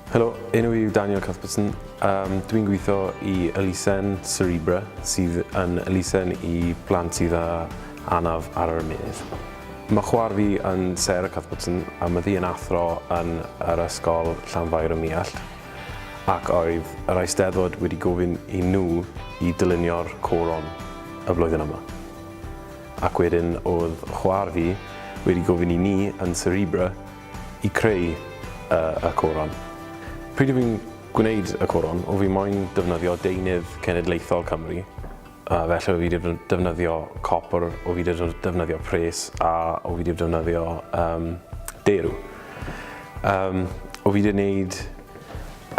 Helo, enw i yw Daniel Cuthbertson. Um, Dwi'n gweithio i elusen Cerebra, sydd yn elusen i blant sydd â anaf ar yr ymennydd. Mae chwaer fi yn Sarah Cuthbertson a mae ddi yn athro yn yr ysgol Llanfair ym Muallt ac oedd yr Eisteddfod wedi gofyn i nhw i dylunio'r coron y flwyddyn yma. Ac wedyn oedd chwaer fi wedi gofyn i ni yn Cerebra i creu y y coron. Pryd o fi'n gwneud y coron, o fi moyn defnyddio deunydd cenedlaethol Cymru, a felly o fi 'di defnyddio copr, o fi 'di defnyddio pres a o fi 'di defnyddio um, derw. Um, o fi 'di wneud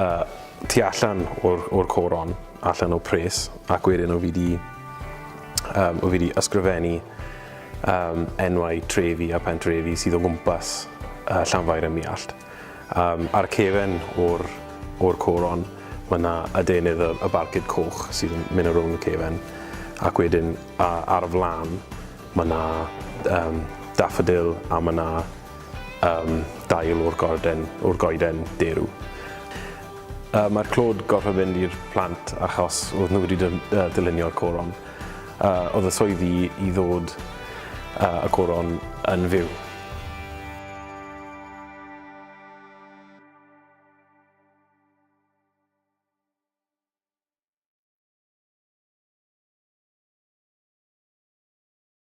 uh, tu allan o'r, or coron, allan o pres, ac wedyn o fi 'di um, o fi 'di ysgrifennu um, enwau trefi a pentrefi sydd o gwmpas uh, Llanfair ym Muallt. Um, ar y cefen o'r, or coron, mae yna adenydd y, y barcud coch sydd yn mynd ar rownd y cefen, ac wedyn a, ar y flan mae yna um, daffodil a mae yna um, dail o'r, gorden, o'r goeden derw. Uh, Mae'r clod gorfod mynd i'r plant achos oedd nhw wedi dylunio'r coron. Uh, oedd y swyddi i ddod uh, y coron yn fyw.